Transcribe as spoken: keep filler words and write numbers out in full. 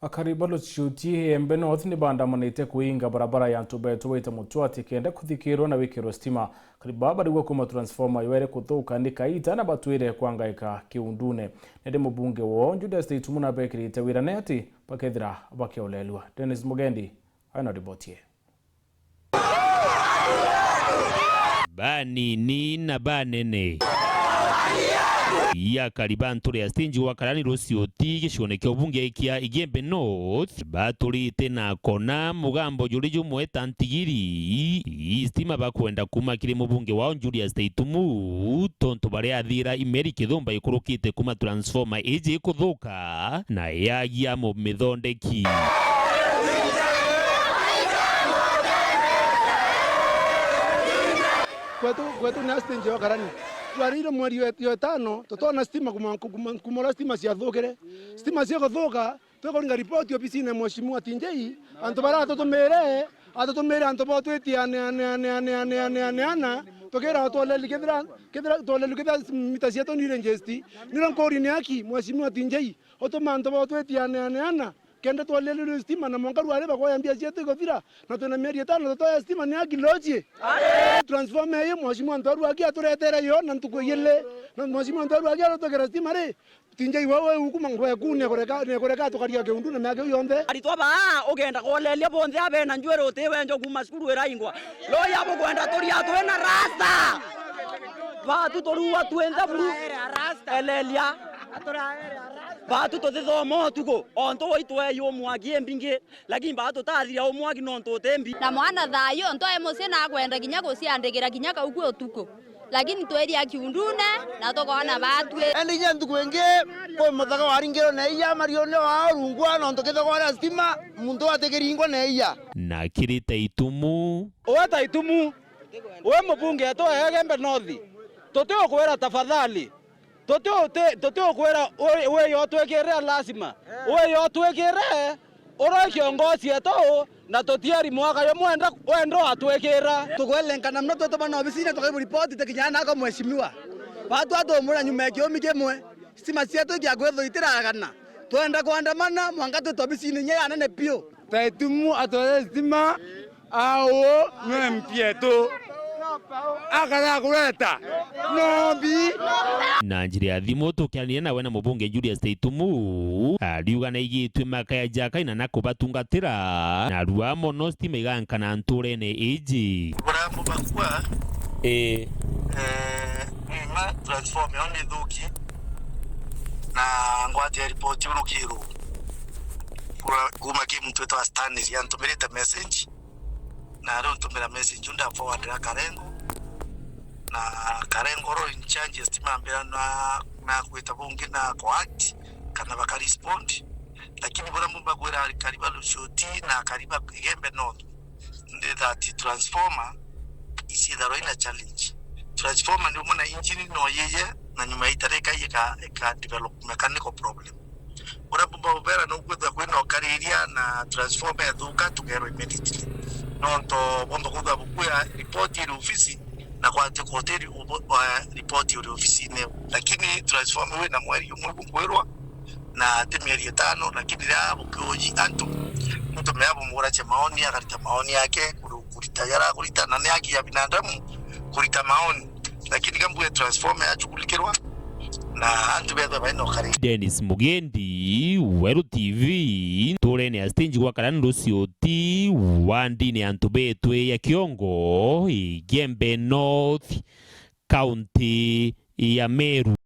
Akari ba Lucioti Igembe North ni baandamanite kuinga barabara ya Ntubetu Waita Mutwati kenda kuthikirwa na wikirwe stima. Akari baa barigwa kuma transformer yo iri kuthuka ni kaita na batwire kwangaika kiundune. Nindi mubunge woo Julius Taitumu nabekirite wira ni ati bakethira bakiolelua. Dennis Mugendi aina riboti ii. Banini na banene. Akari ba nture ya stage gwa Karani Lucioti gicione kia ubunge kia Igembe North baturite na kona mugambo juri jumwe ta ntigiri. Ii stima bakwenda kuma kiri mubunge wao Julius Taitumu, tontu baria athira imeri kithumba ikurukite kuma transformer iji ikuthuka na yagia mumithondeki. Kwetu, kwetu ni stage ya Karani. Twarire mweri wa, wa itano, tutona stima kuma, kuma, kuma uria stima ciathukire. Stima ciakuthuka, twikuringa ripoti obisine ya Mheshimiwa T J, antu baria atutumire, atutumire antu botwitie ane, ane, ane, ana, tukira twoleli kethira, kethira twoleli kethira mita cietu ni registered. Niro nkuri ni aki, Mheshimiwa T J, utuma antu botwitie ane, ane, ana, kenda twolelirwe stima na mwanka rwari bakoya mbia cietu iguthira, na twina mieri itano tutoya stima ni aki loji. Transformer ii, Mheshimiwa Ntoru aki aturetere yo na ntuku igiri, na Mheshimiwa Ntoru aki arutugire stima ri, T J wewe ukuma ngweku ni kureka, ni kureka tukaria kiundu na miaka iu yonthe. Aritwa baa ugenda kuoleria bonthe abena njwiri utiwe njo kuma cukuru iraingwa. Loya bukwenda turia twina rasta. Batu turua twinthe buru. Elelia. Batu tutithoma utuku. Ontu waitu eyu mwaki imbingi. Lakini baa tutathiria umwaki nontu uti mbi. Na mwana thayu, ntoe mucii na akwenda kinya guciandikira kinya kau kwi utuku. Lakini twiria kiundune, na tukoona baatwi. Indi inya ntuku ingi, kwi muthaka waringirwe na iya mariune wao rungwa, nontu kithogora stima, muntu atikiringwa na iya. Na kiri Taitumu. Uwe Taitumu, uwe mubunge etu wa Igembe North, tutiukwira tafadhali. Tuti-, tuti-, tutiukwira wi-, wiyo utwikire lazima. Wiyo utwikire, uri kiongozi etu, na tutieri mwaka jumwe wenda, wenda watwikira. Tukwelenkana muno twetuma na obisine tukaibu ripoti tikinyana nako mheshimiwa. Batu atumura nyuma ya kiumi kimwe, stima cietu ikiakwithwa itiragana. Twenda kwandamana, mwanka twite obisine inya ya nene piu. Taitumu atwere stima. Au nwe mpietu. Akara kureta. Nombi. Na njira ya thimu tukiaraniria nawe na mubunge Julius Taitumu, ariuga naigitwe makaya ja kaina na kubatungatira, na rua mono stima igankana nturene iji. Burambu bakua. Ii. Eh, nima transform yo ni thuki. Na ngwate report urukiro. Kura-, kuma ki muntu witwa Stanley, antumirite message. Na riu ntumira message, nda forwardira Karengo. Na Karengo ro in charge ya stima ambira na, na gwita bungi na coact, kana baka respond. Lakini buria mumba kwira akari ba Lucioti na akari ba Igembe North, ndi that transformer iciitharwa ina challenge. Transformer ni umwe na engine no yiye, na nyuma ya itara ikai ika, ika develop mechanical problem. Uria bumba ubera no kwithwa kwina ukariria na transformer ethuka, tugerwa immediately. Nontu bumba kwithwa bukuya report iri ofisi, na kwati koteri ubo-, wa report iri ofisine. Lakini transformer wina mweri umwe bunkwirwa, na ti mieri itano, lakini riria bukiuji antu, muntu mea bumuracia maoni, akarita maoni yake, kuru-, kurita jara kurita, na ni haki ya binadamu kurita maoni. Lakini kambue transformer yachukulikirwa, na antu bethwe baina ukari. Dennis Mugendi, Weru T V, nturene ya stage gwa Karani Lucioti, wandine ya Ntubetwe ya Kiongo, Igembe North, County ya Meru.